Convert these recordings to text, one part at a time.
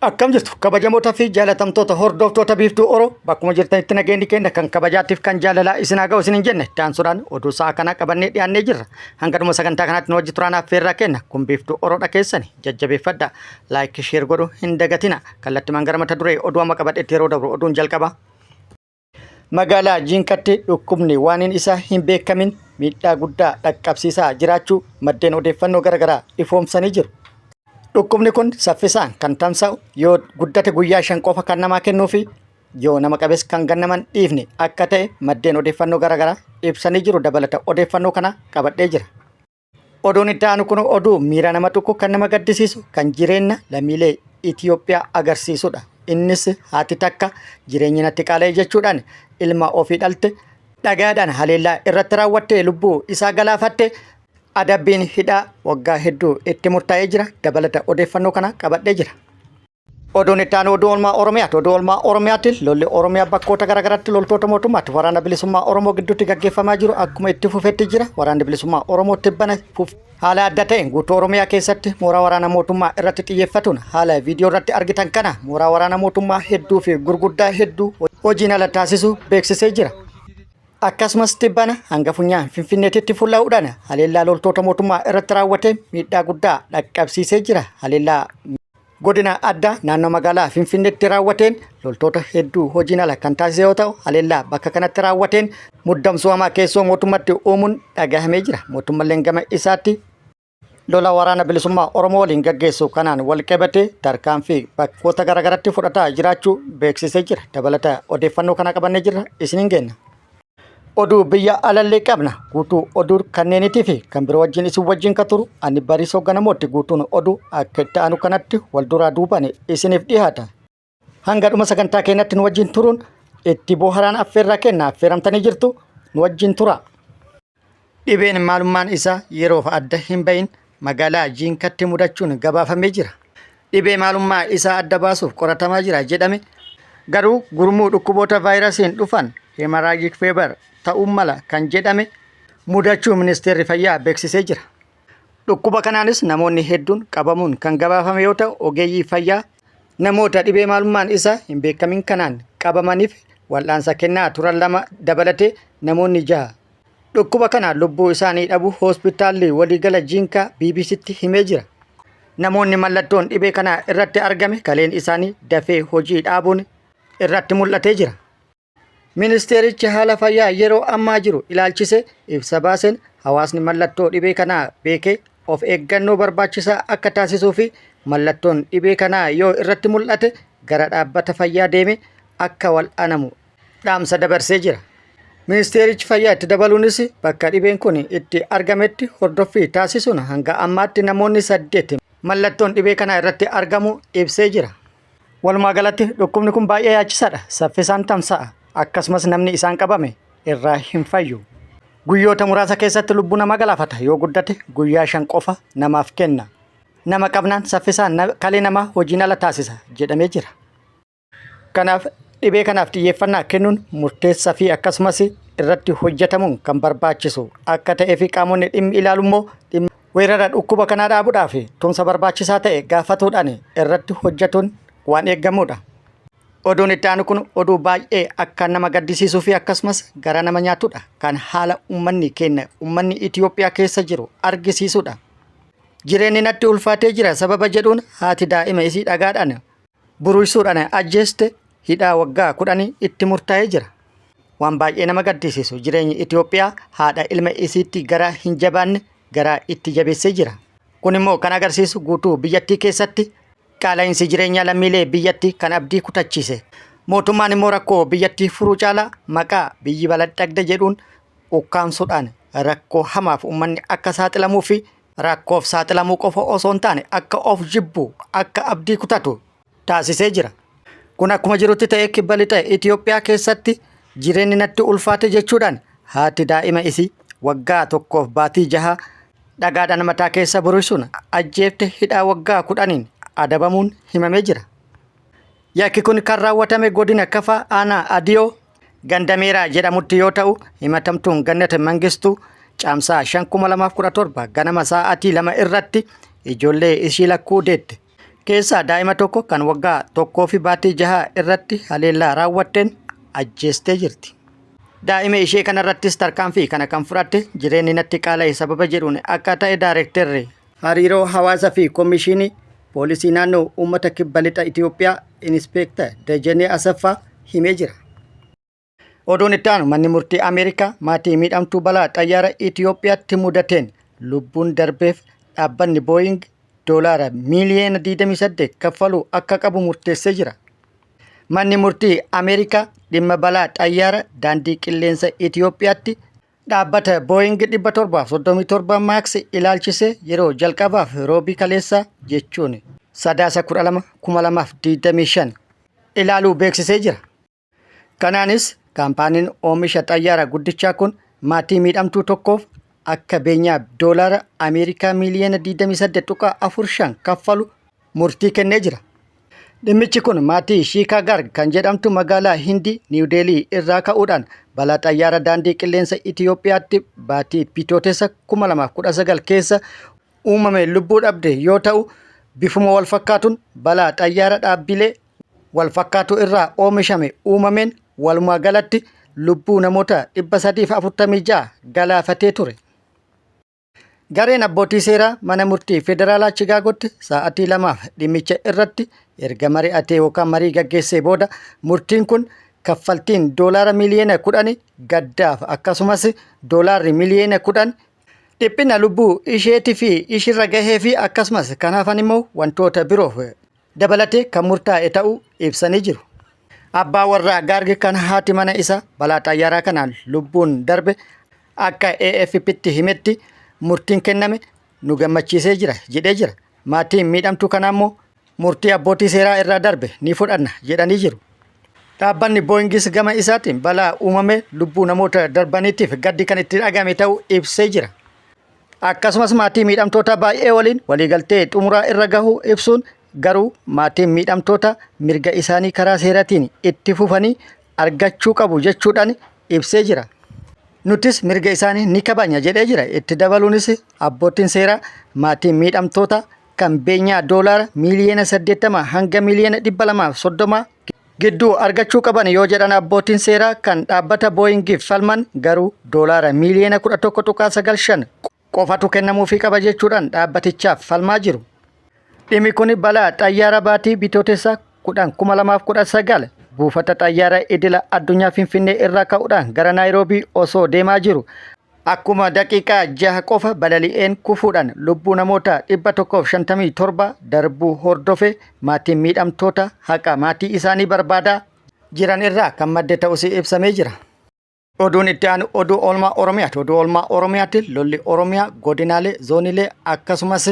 Akkam jirtu kabajamoota fi jaalatamtoota hordoftoota Biiftuu Oro, bakkuma jirtanitti nageenyi keenya kan kabajaatiif kan jaalalaa isin haa ga'u isin hin jenne. Daansuudhaan oduu sa'a kanaa qabannee dhiyaannee jirra. Hanga dhuma sagantaa kanaatti nu wajji turaan affeerraa kenna. Kun Biiftuu Oroodha, keessani jajjabeeffadha. Like, share godhu hin dagatina. Kallattimaan gara mata duree oduu amma qabadhetti yeroo dabru, oduun jalqaba. Magaalaa Jiinkatti dhukkubni waaniin isaa hin beekamin miidhaa guddaa dhaqqabsiisaa jiraachuu maddeen odeeffannoo garaagaraa ifoomsanii jiru. Dhukkubni kun saffisaan kan tamsa'u, yoo guddate guyyaa 5 qofa kan namaa kennuu fi yoo nama qabes kan gannaman dhiifne akka ta'e maddeen odeeffannoo garaagaraa ibsanii jiru. Dabalata odeeffannoo kana qabadhee jira. Oduun itti aanu kun oduu miira nama tuqu, kan nama gaddisiisu, kan jireenya lammiilee Itoophiyaa agarsiisudha. Innis haati takka jireenyi natti qaala'e jechuudhaan ilma ofii dhalte dhagaadhaan haleellaa irratti raawwattee lubbuu isaa galaafatte, adabbiin hidhaa waggaa hedduu itti murtaa'ee jira. Dabalata odeeffannoo kana qabadhee jira. Oduun itti aanu oduu oolmaa Oromiyaati. Oduu oolmaa Oromiyaatti lolli Oromiyaa bakkoota garaagaraatti loltoota mootummaatti Waraana Bilisummaa Oromoo gidduutti gaggeeffamaa jiru akkuma itti fufetti jira. Waraanni Bilisummaa Oromoo tibbana haala adda ta'een guutuu Oromiyaa keessatti mooraa waraana mootummaa irratti xiyyeeffatuun haala viidiyoo irratti argitan kana mooraa waraana mootummaa hedduu fi gurguddaa hedduu hojiin ala taasisu beeksisee jira. Akkasumas tibbana hanga funyaan Finfinneetitti fulla'uudhaan haleellaa loltoota mootummaa irratti raawwatee miidhaa guddaa dhaqqabsiisee jira. Haleellaa godina addaa naannoo magaalaa Finfinneetti raawwateen loltoota hedduu hojiin ala kan taasise yoo ta'u, haleellaa bakka kanatti raawwateen muddamsuu hamaa keessoo mootummatti uumuun dhagahamee jira. Mootummalleen gama isaatti lola Waraana Bilisummaa Oromoo waliin gaggeessu kanaan wal qabatee tarkaanfii bakkoota garaagaraatti fudhataa jiraachuu beeksisee jira. Dabalata odeeffannoo kana qabannee jirra, isiniin geenna. Oduu biyya alallee qabna. Guutuu oduu kanneeniitii fi kan biroo wajjin isin wajjin kan turu ani Bariisoo Ganamootti. Guutuun oduu akka itti aanu kanatti wal duraa duubaan isiniif dhiyaata. Hanga dhuma sagantaa keenyatti nu wajjin turuun itti boharaan affeerraa kenna, affeeramtanii jirtu, nu wajjin tura. Dhibeen maalummaan isaa yeroof adda hin bahin magaalaa Jiinkatti mudachuun gabaafamee jira. Dhibee maalummaa isaa adda baasuuf qoratamaa jira jedhame, garuu gurmuu dhukkuboota vaayirasiin dhufan hemorrhagic fever ta'uu mala kan jedhame mudachuu ministeerri fayyaa beeksisee jira. Dhukkuba kanaanis namoonni hedduun qabamuun kan gabaafame yoo ta'u, ogeeyyii fayyaa namoota dhibee maalummaan isaa hin beekamin kanaan qabamaniif wal'aansa kennaa turan lama dabalatee namoonni jaha dhukkuba kanaan lubbuu isaanii dhabuu hospitaalli waliigala Jiinkaa BBCtti himee jira. Namoonni mallattoon dhibee kanaa irratti argame kaleen isaanii dafee hojii dhaabuun irratti mul'atee jira. Ministeerichi haala fayyaa yeroo ammaa jiru ilaalchise ibsa baaseen hawaasni mallattoo dhibee kanaa beekee of eeggannoo barbaachisaa akka taasisuu fi mallattoon dhibee kanaa yoo irratti mul'ate gara dhaabbata fayyaa deeme akka wal'aanamu dhaamsa dabarsee jira. Ministeerichi fayyaa itti dabaluunis bakka dhibeen kun itti argametti hordoffii taasisuun hanga ammaatti namoonni saddeet mallattoon dhibee kanaa irratti argamu ibsee jira. Walumaa galatti dhukkubni kun baay'ee yaachisaadha. Saffisaan tamsa'a. Akkasumas namni isaan qabame irraa hin fayyu. Guyyoota muraasa keessatti lubbuu namaa galaafata. Yoo guddate guyyaa 5 qofa namaaf kenna. Nama qabnaan saffisaan kalee namaa hojiin ala taasisa jedhamee jira. Kanaaf dhibee kanaaf xiyyeeffannaa kennuun murteessaa fi akkasumas irratti hojjetamuun kan barbaachisu akka ta'ee fi qaamonni dhimmi ilaalu immoo dhimma weerara dhukkuba kanaa dhaabuudhaaf tumsa barbaachisaa ta'e gaafatuudhaan irratti hojjetuun waan eeggamudha. Oduun itti aanu kun oduu baay'ee akka nama gaddisiisuu fi akkasumas gara nama nyaatudha. Kan haala uummanni keenya, uummanni Itoophiyaa keessa jiru argisiisudha. Jireenyi natti ulfaatee jira sababa jedhuun haati daa'ima isii dhagaadhaan buruqsuudhaan ajjeeste hidhaa waggaa 10 itti murtaa'ee jira. Waan baay'ee nama gaddisiisu, jireenyi Itoophiyaa haadha ilma isiitti garaa hin jabaanne garaa itti jabeessee jira. Kun immoo kan agarsiisu guutuu biyyattii keessatti qaala'insi jireenyaa lammiilee biyyattii kan abdii kutachiise. Mootummaan immoo rakkoo biyyattii furuu caalaa maqaa biyyi baladhagde jedhuun ukkaamsuudhaan rakkoo hamaaf uummanni akka saaxilamuu fi rakkoof saaxilamuu qofa osoo hin taane akka of jibbu, akka abdii kutatu taasisee jira. Kun akkuma jirutti ta'ee, kibba lixa Itoophiyaa keessatti jireenyi natti ulfaate jechuudhaan haati daa'ima isii waggaa 1f baatii 6 dhagaadhaan mataa keessa buruqsuun ajjeefte hidhaa waggaa 10n adabamuun himamee jira. Yakki kun kan raawwatame godina Kafaa, aanaa Adiyoo, ganda Meeraa jedhamutti yoo ta'u, himatamtuun Gannat Mangistuu Caamsaa 5, 2017 ganama sa'aatii 2 irratti ijoollee ishii lakkuu deette. keessaa daa'ima tokko kan waggaa tokkoo fi baatii jahaa irratti haleellaa raawwatteen ajjeestee jirti. Daa'ima ishee kanarrattis tarkaanfii kana kan fudhatte jireenyi natti qaala'e sababa jedhuun akka ta'e daarekterri hariiroo hawaasaa fi komishinii poolisii naannoo uummata kibba lixa Itoophiyaa Inispeektar Dajanee Asaffaa himee jira. Oduun itti aanu manni murtii Ameerikaa maatii miidhamtuu balaa xayyaara Itoophiyaatti mudateen lubbuun darbeef dhaabbanni Booying doolaara miiliyoona 28 kaffaluu akka qabu murteessee jira. Manni murtii Ameerikaa dhimma balaa xayyaara daandii qilleensa Itoophiyaatti dhaabbata Booying 737 Max ilaalchisee yeroo jalqabaaf roobii kaleessaa jechuun Sadaasa 12 2025 ilaaluu beeksisee jira. Kanaanis kaampaaniin oomisha xayyaara guddichaa kun maatii miidhamtuu tokkoof akka beenyaa doolaara Ameerikaa miiliyoona 28.45 kaffalu murtii kennee jira. Dhimmichi kun maatii Shiikaa Gaarg kan jedhamtu magaalaa Hindii Niiw Deelii irraa ka'uudhaan balaa xayyaara daandii qilleensa Itiyoophiyaatti baatii Bitootessa 2019 keessa uumame lubbuu dhabde yoo ta'u, bifuma wal fakkaatuun balaa xayyaara dhaabbilee wal fakkaatu irraa oomishame uumameen walumaa galatti lubbuu namoota 346 galaafatee ture. Gareen abbootii seeraa mana murtii federaalaa Chigaagootti sa'aatii lamaaf dhimmicha irratti erga mari'atee yookaan marii gaggeessee booda murtiin kun kaffaltiin doolaara miliyoona 10 gaddaaf akkasumas doolaarri miliyoona 10 dhiphina lubbuu isheetii fi ishirra gahee fi akkasumas kan hafan immoo wantoota biroof dabalatee kan murtaa'e ta'uu ibsanii jiru. Abbaa warraa Gaarg kan haati mana isaa balaa xayyaaraa kanaan lubbuun darbe akka AFPtti himetti murtiin kenname nu gammachiisee jira jedhee jira. Maatiin miidhamtuu kanaa immoo murtii abbootii seeraa irraa darbe ni fudhanna jedhanii jiru. Dhaabbanni Booyingis gama isaatiin balaa uumame lubbuu namoota darbaniitiif gaddi kan itti dhagahame ta'uu ibsee jira. Akkasumas maatii miidhamtoota baay'ee waliin waliigaltee xumuraa irra gahuu ibsuun garuu maatiin miidhamtoota mirga isaanii karaa seeratiin itti fufanii argachuu qabu jechuudhaan ibsee jira. Nutis mirga isaanii ni kabajna jedhee jira. Itti dabaluunis abbootiin seeraa maatiin miidhamtoota kan beenyaa doolaara miiliyoona 80 hanga miiliyoona 230 gidduu argachuu qaban yoo jedhan abbootiin seeraa kan dhaabbata Booyingiif falman garuu doolaara miiliyoona 11.95 qofatu kennamuufii qaba jechuudhaan dhaabbatichaaf falmaa jiru. Dhimmi kun balaa xayyaara baatii Bitootessa 10 2019 buufata xayyaara idila addunyaa Finfinnee irraa ka'uudhaan gara Naayiroobii osoo deemaa jiru Akkuma daqiiqaa jaha qofa balali'een kufuudhaan lubbuu namoota 157 darbuu hordofee maatiin miidhamtoota haqa maatii isaanii barbaadaa jiran irraa kan madde ta'us ibsamee jira. Oduun itti aanu oduu oolmaa Oromiyaati. Oduu oolmaa Oromiyaatti lolli Oromiyaa godinaalee, zoonilee akkasumas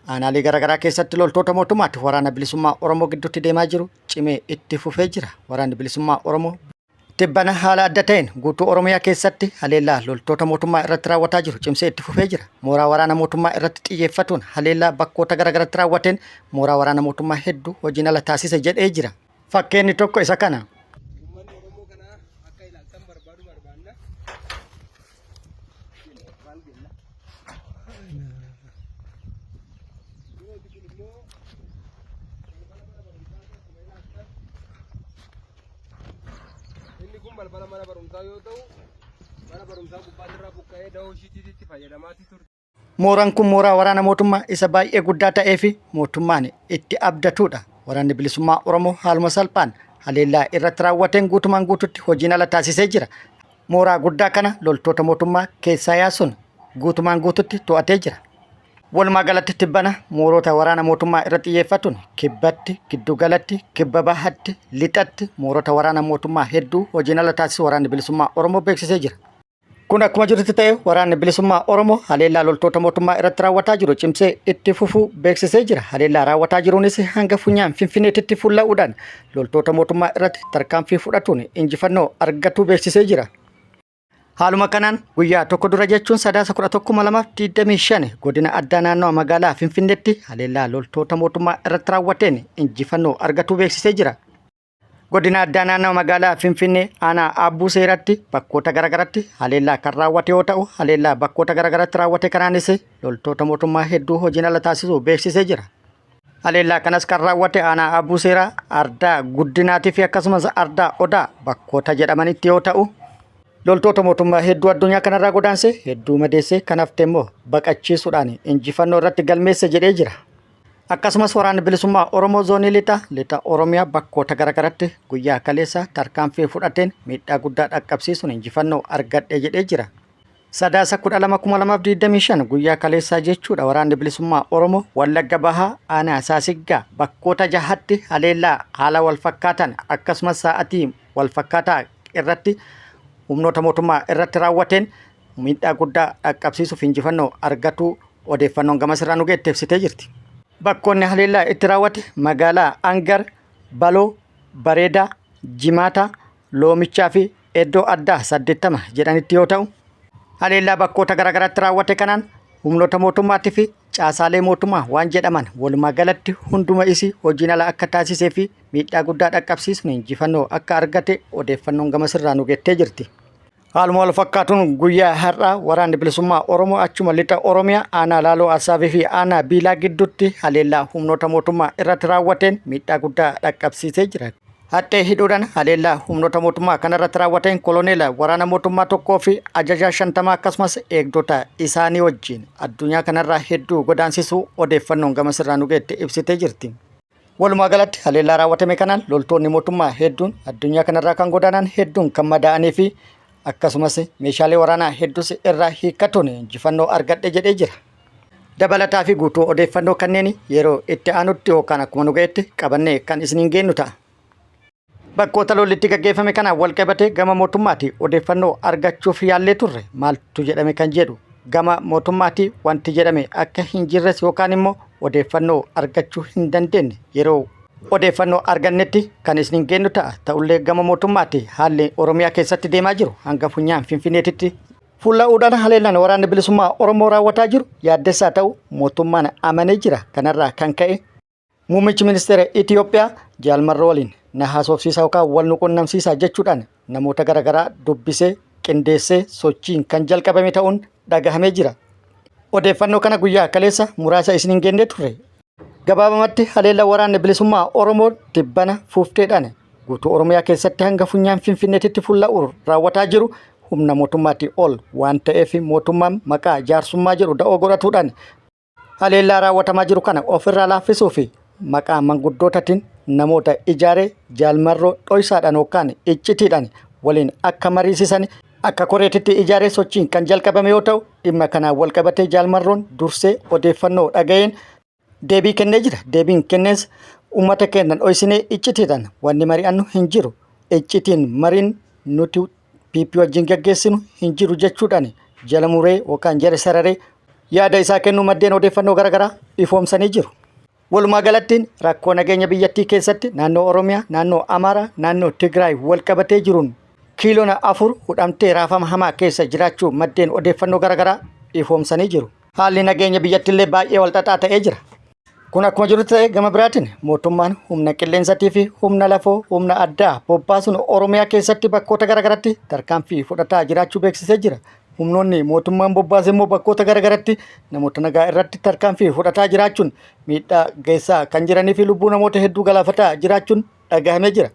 aanaalee garaagaraa keessatti loltoota mootummaatti waraana bilisummaa Oromoo gidduutti deemaa jiru cimee itti fufee jira. Waraanni bilisummaa Oromoo Tibbana haala adda ta'een guutuu Oromiyaa keessatti haleellaa loltoota mootummaa irratti raawwataa jiru cimsee itti fufee jira. Mooraa waraana mootummaa irratti xiyyeeffatuun haleellaa bakkoota garaagaratti raawwateen mooraa waraana mootummaa hedduu hojiin ala taasise jedhee jira. Fakkeenyi tokko isa kana. Uummanni Oromoo kana akka ilaaltan barbaadu barbaanna. Maal jenna? Dhiyooti kun immoo balbala mana barumsaa akkuma ilaaltan Inni kun balbala mana barumsaa yoo ta'u, mana barumsaa gubbaatirraa buqqa'ee dahoo ishiitiitti fayyadamaatii turte. Mooraan kun mooraa waraana mootummaa isa baay'ee guddaa ta'ee fi mootummaan itti abdatudha. Waraanni bilisummaa Oromoo haaluma salphaan haleellaa irratti raawwateen guutumaan guututti hojiin ala taasisee jira. Mooraa guddaa kana loltoota mootummaa keessaa yaasuun guutumaan guututti to'atee jira. Walumaa galatti tibbana moorota waraana mootummaa irratti xiyyeeffatuun kibbatti, giddugalatti, kibba bahatti, lixatti moorota waraana mootummaa hedduu hojiin ala taasisuu waraanni bilisummaa Oromoo beeksisee jira. Kun akkuma jirutti ta'e waraanni bilisummaa Oromoo haleellaa loltoota mootummaa irratti raawwataa jiru cimsee itti fufuu beeksisee jira. Haleellaa raawwataa jiruunis hanga funyaan Finfinneetitti fulla'uudhaan loltoota mootummaa irratti tarkaanfii fudhatuun injifannoo argatuu beeksisee jira. Haaluma kanaan guyyaa tokko dura jechuun Sadaasa 11,2025 godina addaa naannawa magaalaa Finfinneetti haleellaa loltoota mootummaa irratti raawwateen injifannoo argatuu beeksisee jira. Godina addaa naannawa magaalaa Finfinnee aanaa Aabbuu Seeratti bakkoota garaagaratti haleellaa kan raawwate yoo ta'u haleellaa bakkoota garaagaratti raawwate kanaanis loltoota mootummaa hedduu hojiin ala taasisuu beeksisee jira. Haleellaa kanas kan raawwate aanaa Abuu Seeraa, Ardaa Guddinaatii fi akkasumas Ardaa Odaa bakkoota jedhamanitti yoo ta'u, loltoota mootummaa hedduu addunyaa kanarraa godaanse, hedduu madeesse, kan hafte immoo baqachiisuudhaan injifannoo irratti galmeesse jedhee jira. Akkasumas Waraanni Bilisummaa Oromoo Zoonii Lixaa Lixa Oromiyaa bakkoota garaagaratti guyyaa kaleessa tarkaanfii fudhateen miidhaa guddaa dhaqqabsiisuun injifannoo argadhe jedhee jira. Sadaasa 12,2025 guyyaa kaleessaa jechuudha Waraanni Bilisummaa Oromoo Wallagga Bahaa Aanaa Saasiggaa bakkoota jahatti haleellaa haala walfakkaatan akkasumas sa'atii walfakkaataa irratti humnoota mootummaa irratti raawwateen miidhaa guddaa dhaqqabsiisuuf injifannoo argatuu odeeffannoon gamas irraa nu geette ibsitee jirti. Bakkoonni haleellaa itti raawwate magaalaa Angar, Baloo, Bareedaa, Jimaataa, Loomichaa fi iddoo addaa 80 jedhanitti yoo ta'u, haleellaa bakkoota garaagaraatti raawwate kanaan humnoota mootummaatii fi caasaalee mootummaa waan jedhaman walumaa galatti hunduma isii hojiin ala akka taasisee fi miidhaa guddaa dhaqqabsiisuun injifannoo akka argate odeeffannoon gamasirraa nu geettee jirti. Haaluma wal fakkaatuun guyyaa har'aa Waraanni Bilisummaa Oromoo achuma lixa Oromiyaa aanaa Laaloo Asaabii fi aanaa Biilaa gidduutti haleellaa humnoota mootummaa irratti raawwateen miidhaa guddaa dhaqqabsiisee jira. Haxxee hidhuudhaan haleellaa humnoota mootummaa kanarratti raawwateen koloneela waraana mootummaa tokkoo fi ajajaa 50 akkasumas eegdota isaanii wajjin addunyaa kanarraa hedduu godaansisuu odeeffannoon gamasirraa nu geette ibsitee jirti. Walumaa galatti haleellaa raawwatame kanaan loltoonni mootummaa hedduun addunyaa kanarraa kan godaanan hedduun kan madaa'anii fi akkasumas meeshaalee waraanaa hedduus irraa hiikkatuun injifannoo argadhe jedhee jira. Dabalataa fi guutuu odeeffannoo kanneen yeroo itti aanutti yookaan akkuma nu ga'etti qabannee kan isiniin geennu ta'a. Bakkoota lolli itti gaggeeffame kanaan walqabatee gama mootummaati odeeffannoo argachuuf yaallee turre maaltu jedhame kan jedhu gama mootummaati wanti jedhame akka hin jirres yookaan immoo odeeffannoo argachuu hin dandeenye yeroo odeeffannoo argannetti kan isin geennu ta'a. Ta'ullee gama mootummaati haalli Oromiyaa keessatti deemaa jiru hanga funyaan Finfinneetitti fulla'uudhaan haleellaan waraanni bilisummaa Oromoo raawwataa jiru yaaddessaa ta'u mootummaan amanee jira. Kanarraa kan ka'e Muummichi ministeera Itiyoophiyaa Jaal Marroo waliin na haasofsiisaa yookaan wal nu qunnamsiisaa jechuudhaan namoota garaagaraa dubbisee qindeessee sochiin kan jalqabame ta'uun dhagahamee jira. Odeeffannoo kana guyyaa kaleessa muraasa isiniin geennee turre. Gabaabamatti haleella waraanni bilisummaa Oromoo tibbana fuufteedhaan guutuu Oromiyaa keessatti hanga funyaan Finfinneetitti fulla'u raawwataa jiru humna mootummaatii ol waan ta'eef mootummaan maqaa jaarsummaa jedhu da'oo godhatuudhaan Haleellaa raawwatamaa jiru kana ofirraa laaffisuu fi maqaa manguddootatiin namoota ijaaree Jaal Marroo dhoysaadhaan yookaan iccitiidhaan waliin akka mariisisan akka koreetitti ijaaree sochiin kan jalqabame yoo ta'u dhimma kanaan walqabatee Jaal Marroon dursee odeeffannoo dhaga'een deebii kennee jira. Deebiin kennees uummata keenya dhoysinee iccitiidhaan wanni mari'annu hin jiru. Iccitiin mariin nuti PP wajjin gaggeessinu hin jiru jechuudhaan jala muree yookaan jala sararee yaada isaa kennuu maddeen odeeffannoo garaagaraa ifoomsanii jiru. Walumaa galatti rakkoo nageenya biyyattii keessatti naannoo Oromiyaa, naannoo Amaaraa, naannoo Tigraay wal qabatee jiruun kiiloona 4 hudhamtee raafama hamaa keessa jiraachuu maddeen odeeffannoo garaagaraa ifoomsanii jiru. Haalli nageenya biyyattiillee baay'ee walxaxaa ta'ee jira. Kun akkuma jirutti ta'e gama biraatiin mootummaan humna qilleensatii fi humna lafoo humna addaa bobbaasuun Oromiyaa keessatti bakkoota garaagaratti tarkaanfii fudhataa jiraachuu beeksisee jira. Humnoonni mootummaan bobbaase immoo bakkoota garaagaratti namoota nagaa irratti tarkaanfii fudhataa jiraachuun miidhaa geessaa kan jiranii fi lubbuu namoota hedduu galaafataa jiraachuun dhagahamee jira.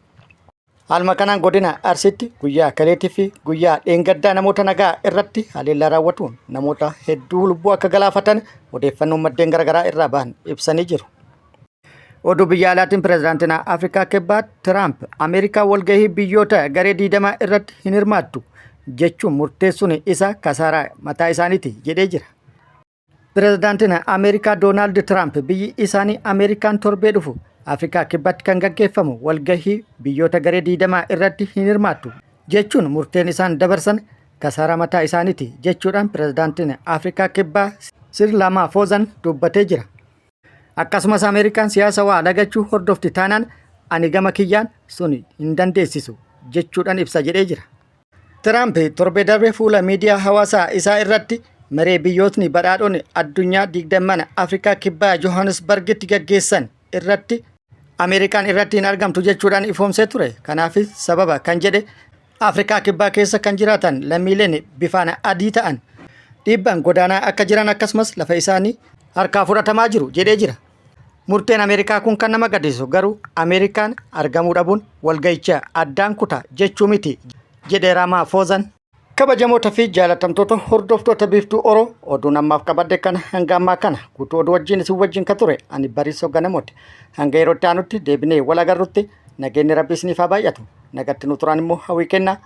Haaluma kanaan godina Arsiitti guyyaa kaleetii fi guyyaa dheengaddaa namoota nagaa irratti haleellaa raawwatuun namoota hedduu lubbuu akka galaafatan odeeffannoon maddeen garaagaraa irraa bahan ibsanii jiru. Oduu biyya alaatiin pirezidaantiin Afrikaa Kibbaa Tiraamp Ameerikaa walgahii biyyoota garee 20 irratti hin hirmaattu jechuun murteessuun isa kasaaraa mataa isaaniiti jedhee jira. Pirezidaantiin Ameerikaa Doonaald Tiraamp biyyi isaanii Ameerikaan torbee dhufu Afrikaa Kibbaatti kan gaggeeffamu walgahii biyyoota garee 20 irratti hin hirmaattu jechuun murteen isaan dabarsan kasaaraa mataa isaaniiti jechuudhaan pirezidaantiin Afrikaa Kibbaa Sir Ramaphosan dubbatee jira. Akkasumas Ameerikaan siyaasa waa lagachuu hordofti taanaan ani gama kiyyaan sun hin dandeessisu jechuudhaan ibsa jedhee jira. Tiraamp torbee darbe fuula miidiyaa hawaasaa isaa irratti maree biyyootni badhaadhonni addunyaa 20n Afrikaa Kibbaa Johannesburgitti gaggeessan irratti Ameerikaan irratti hin argamtu jechuudhaan ifoomsee ture. Kanaafis sababa kan jedhe Afrikaa Kibbaa keessa kan jiraatan lammiileen bifaan adii ta'an dhiibbaan godaanaa akka jiran akkasumas lafa isaanii harkaa fudhatamaa jiru jedhee jira. Murteen Ameerikaa kun kan nama gaddisiisu garuu Ameerikaan argamuu dhabuun walga'icha addaan kuta jechuu miti jedhe Raamaafoozan. Kabajamoota fi jaalatamtoota hordoftoota Biiftuu Oro, oduun ammaaf qabadde kana hanga ammaa kana guutuu oduu wajjin isin wajjin ka ture ani Bariisoo Ganamooti. Hanga yeroo itti aanutti deebinee wal agarrutti nageenyi Rabbi isiniif haa baay'atu. Nagatti nu turaan immoo hawwii kenna.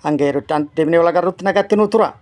Hanga yeroo itti aanutti deebinee wal agarrutti nagatti nu tura.